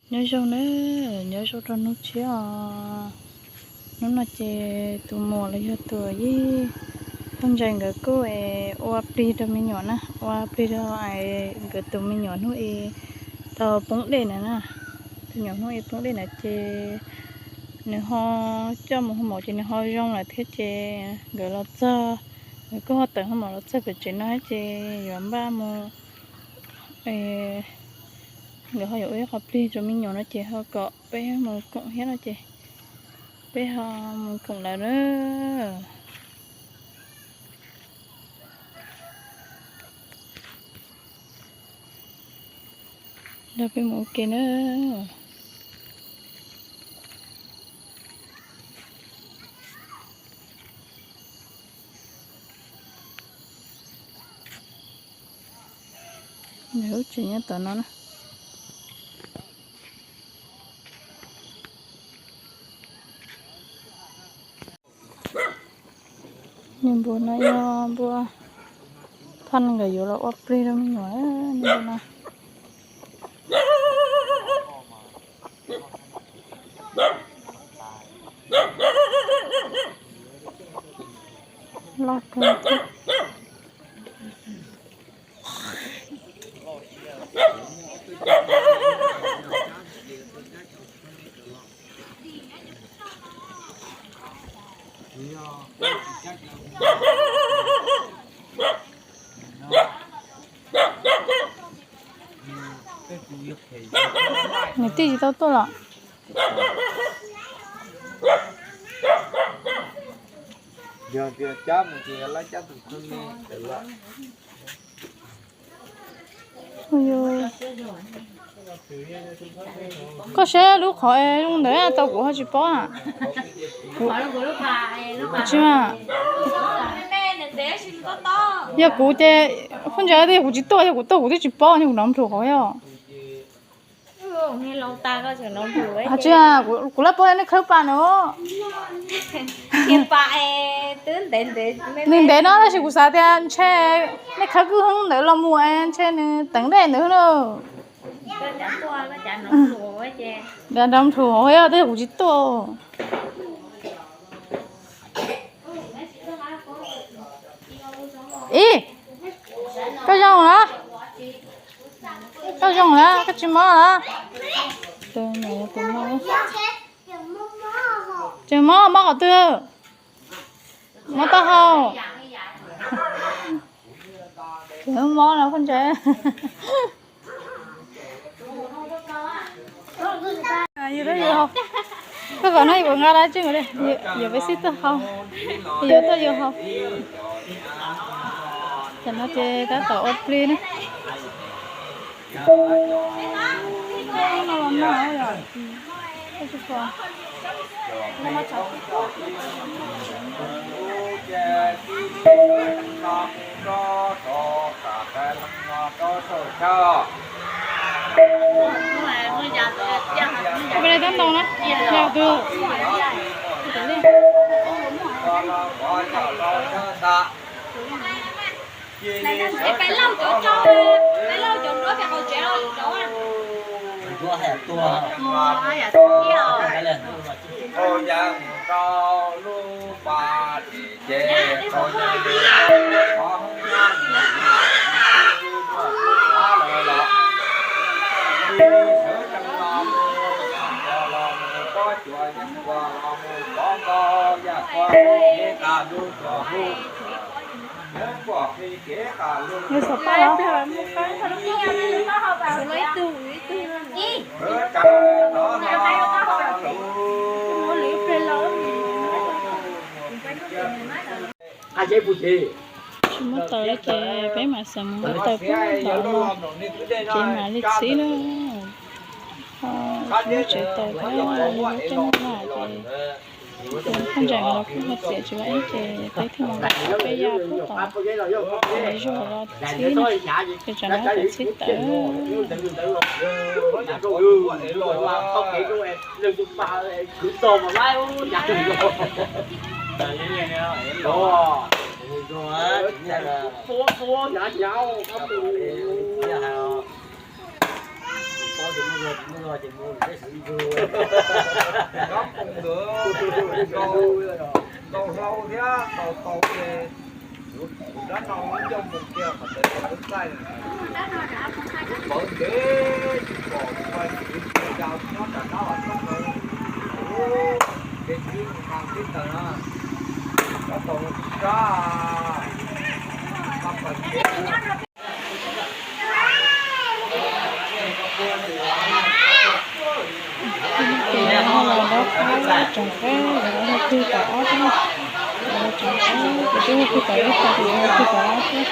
Nyob zoo na, nyob zoo rau hnub tshiab os. Hnub no ces tus muam los yog tus yij Phoj Ntsaim nkawd kuj es ua plig rau me nyuam na, ua plig rau nkawd tus me nyuam hnub i tau poob dej na na. Tus nyuam hnub i poob dej na ces nws ho coj mus hoo maum ces nws ho zoo lawm thiab ces nkawd los txog, nkawd kuj ho tawm hoo maum los txog pem tsev no ces yuav npaj mus, nkawd ho yuav ua ib qho plig rau me nyuam no ces ho kom peb mus koom thiab no ces peb ho mus koom lawm na. Nrog peb mus ua ke na. Nws lub tsev nyob tom no na. Nws npua no yog npua Phoj nkawd yuav los ua plig rau me nyuam npua no. Loj kawg thiab. Nws tij tsis tau tuaj los? Koj saib lub qhov zoo ntawd tau kuv ho tsis paub na. Tsis mas. Yog kuv ces Phoj Ntsaim tias yog kuv tsis tuaj, yog kuv tuaj kuv twb tsis paub, yog kuv nov nplhus qhov yog. Tsis, kuv lab paub nej khawb pa na. Nws ntev no tab sis kuv xav tias ntshe nej khawb kwj heev ntawd los mus ntshe nws teev dej ntawd na. Nrov nrov nplhus hauv yog tab sis kuv tsis tuaj. Ib, koj zoo lawm? Koj zoo lawm, koj tsis mob lawm? Tseem mob, mob qhov twg? Mob taub hau. Tseem mob no Phoj Ntsaim. Yus, koj kom no yus puas nqa dab tsi mus li? Yuav peb xib tuaj hau, yuav tuaj yus hau. Tam no ces tab tom ua plig na. Ua plig tab ntoo na, yog tus Tsis muaj taws li ces peb mam xav mus nqa taws pub tom no, ces mam li txhib na. Tsis muaj tsev taws thiab, lub caij nyoog na ces tus Phoj Ntsaim los kuj ho txiav tsis tau ib, ces peb thiaj mus nqa peb ya pub tom lawv zos los txhib na, ces tsam no txhib tawm. Rab poos ntawd tau hlau thiab tau tau ces rab no ncauj mus kiag qhov ntawd tau lub txaij. Pawv ntev tsis pom ua kwv tsis yau nyob rov qab los txog no. Kev kwv mus nqa tib taws no, rab taus sab, pawv ntev. Ces yog ho los ntaub qab tseem qab, yog ho twg tawm ob xwb na. Tseem qab ces twb ho twg tawm ib tag ces yog ho twg tawm ob xwb.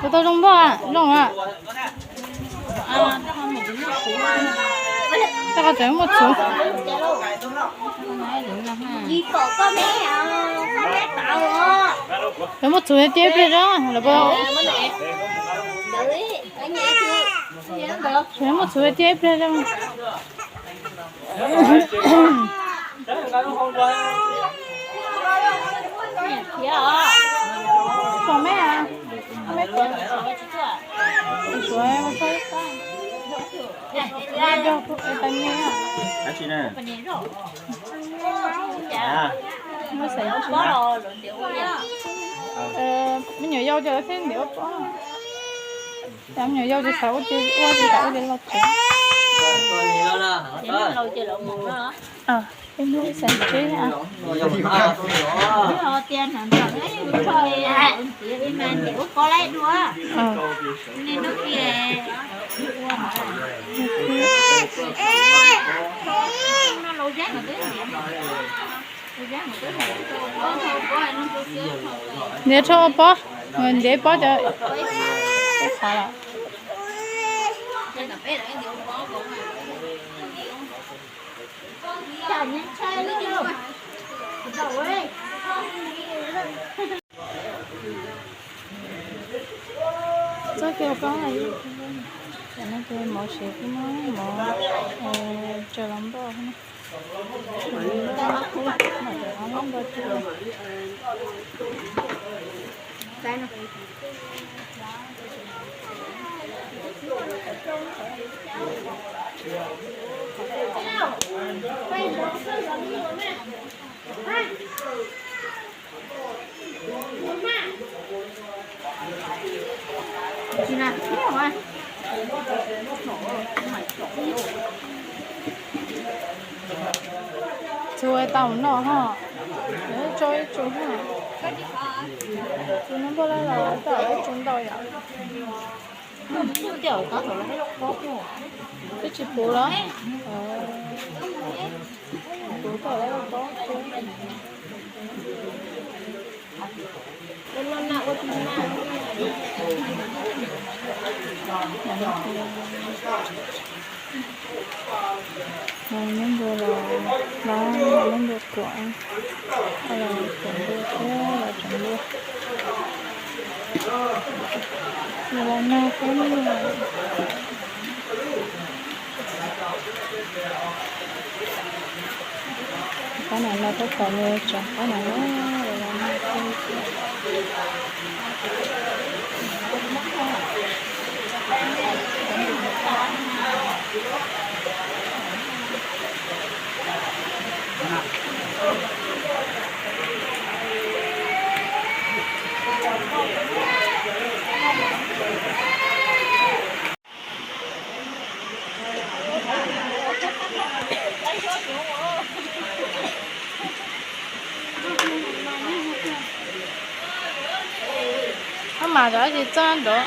Kuv tau zoo npoj, zoo a. Tau qhov tseem muaj txhuv. Tseem muaj txhuv tiag ib pliag zog lawm. Tseem muaj txhuv tiag ib pliag zog. Me nyuam yau ces lawv thiaj ntiav ua pob. Cov me nyuam yau ces xav ua ces ua, ces xav ua ces los tsev. Peb hnub ib xav tsev. Ntiav rho ua pob, ntiav pob cov, peb qhov lawm. Txoj kev ua pob, cov no ces mov siav xwb na, mov tsaws los npoj xwb na. Mov npoj, mov npoj tib. Txhuv tau noj ho, tso ib tsu ho. Txhuv no npaj los tau ib tsu ntau yom. Twb tsis puv los? Puv tau lawm pob. Lub npua los, lub npua kuam, los kuam npua thiab los tseem npua. Los nag thiab. Qab no los tab tom nws tseem qab no los nag thiab. Ab mas cov tsis txaj nrov.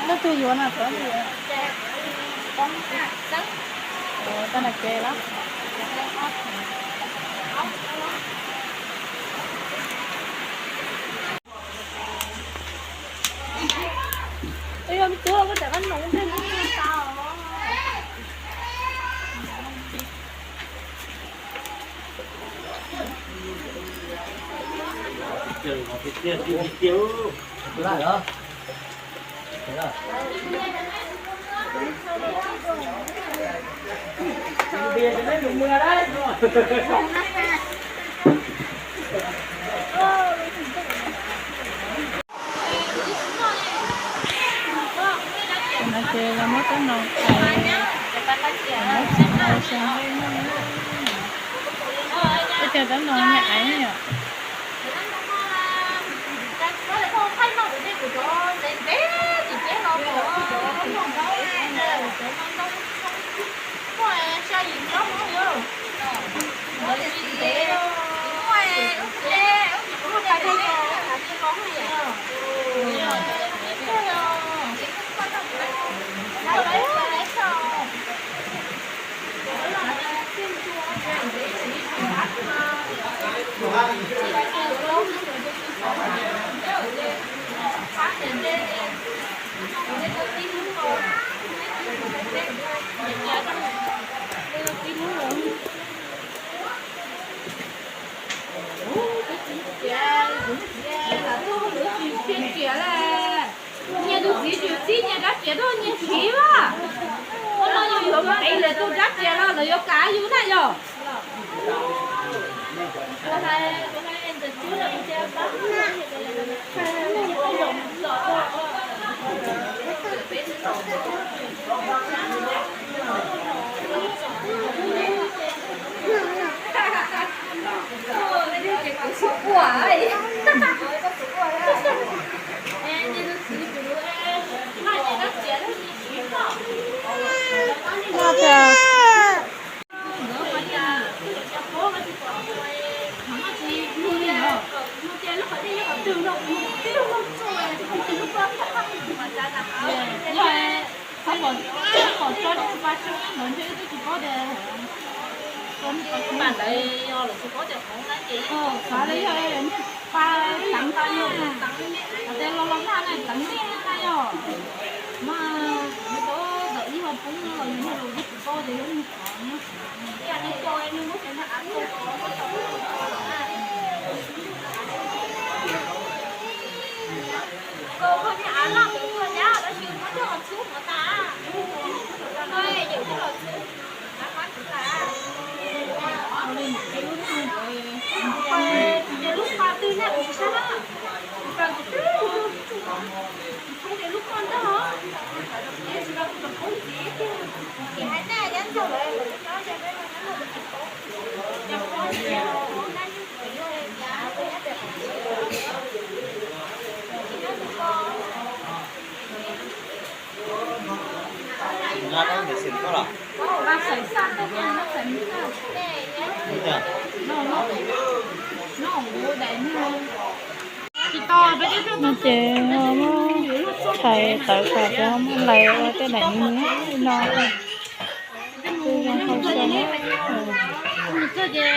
Leej twg yuav no, txhob yuav. Tag nrho kev lawm. Ces los muab cov no, muab cov no, ib co cov no nyam aiv yom. Nyias tus txiv tsis txib nyias dab txiav, nyias siv lawm, ua no yus yuav mus ev lawv tus dab txiav los lawv yuav kam yus na yog. Yog pom tso rau pa tso lawv ntshe twb tsis paub tias, xav li yog pa teev tau na, hais tias los los nag na teev nej na yog, mas nws tau ntawm ib hauv poob los yus niag laus twb tsis paub tias yog ib qhov na. No ces muab chais tawv kom cov muab lais ua tej daim me me li no. Kuj zoo hau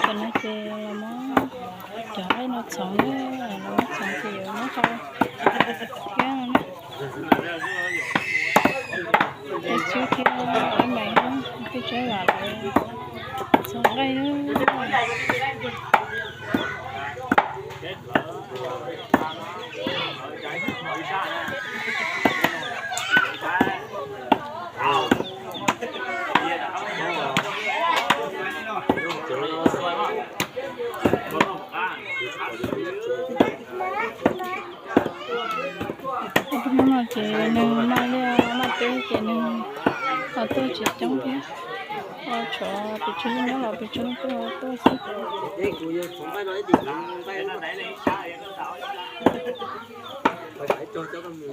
xyoo na. Cov no ces los muab cov no txhoov, los muab txhoov ces yuav muab rau thiab no. Tej tswb thiab ob meem, tej tswb vam lawv txhoov nqaij na. Hnub no ces neeg maj liaj maj teb ces neeg los tuaj tsis coob thiab. Tshuav pes tsawg leej nyob los pes tsawg leej tuaj tuaj xwb.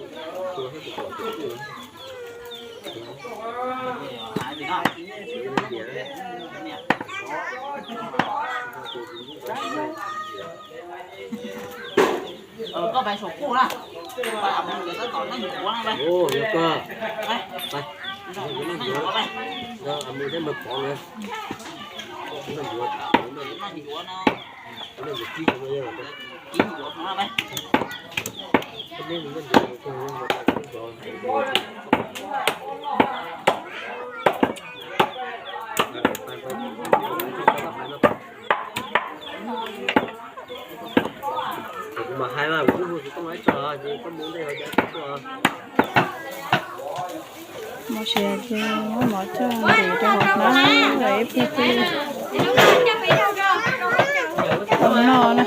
Kuv mas hais mas kuv twb hu tsis tau ib tso ces koj mus ntej ho cas tuaj. Mov siav ces muab mov coj ntim rau hauv hnab lawm ib pliag twb tau noj na.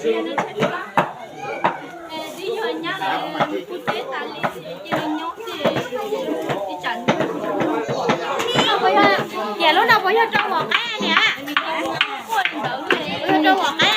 Tias lub no puas yog rau mom qaib niam? Yog rau mom qaib.